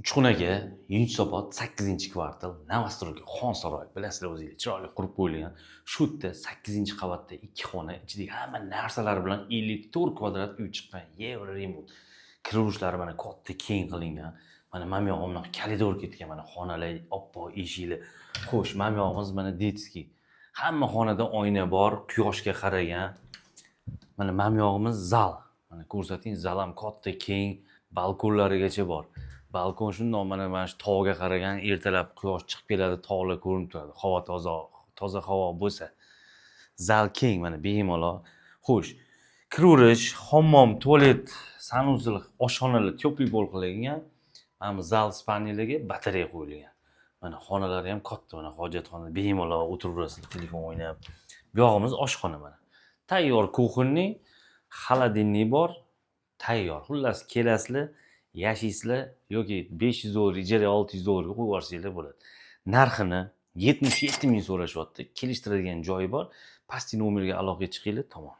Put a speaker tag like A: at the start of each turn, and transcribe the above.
A: Uchqun aka, Yunusobod, 8-kvartal, новостройка, Xonsaroy, bilasizlar o'zinglar, chiroyli qurib qo'yilgan. Shu yerda 8-qavatda ikki xona, ichidagi hamma narsalari bilan 54 kvadrat uy chiqqan, евроремонт. Kiraverishlari mana katta, keng qilingan. Mana bu yog'i bunaqa koridor ketgan, mana xonalar oppoq eshikli. Xo'sh, mana bu yog'imiz mana детский. Hamma xonada oyna bor, quyoshga qaragan. Mana bu yog'imiz zal. Mana ko'rsating, zal ham katta, keng, balkonlarigacha bor. Balkon shundoq mana shu tog'ga qaragan, ertalab quyosh chiqib keladi, tog'lar ko'rinib turadi. Havo toza, toza havo bo'lsa. Zal keng, mana bemalol. Xo'sh, kiraverish, hammom, tualet, санузел, oshxonalar тёплый пол qilingan. Mana bu zal спальный larga batareya qo'yilgan. Mana xonalari ham katta, mana hojatxona, bemalol o'tiraverasizlar telefon o'ynab. Bu yog'imiz oshxona mana. Tayyor кухонный, холодильник bor, tayyor. Xullas, kelasizlar, yashaysizlar yoki 500 dollar ijara, 600 dollarga qo'yib yuborsanglar bo'ladi. Narxini 77 ming so'rashyapti. Kelishtiradigan joyi bor. Pastki nomerga aloqaga chiqinglar, tamom.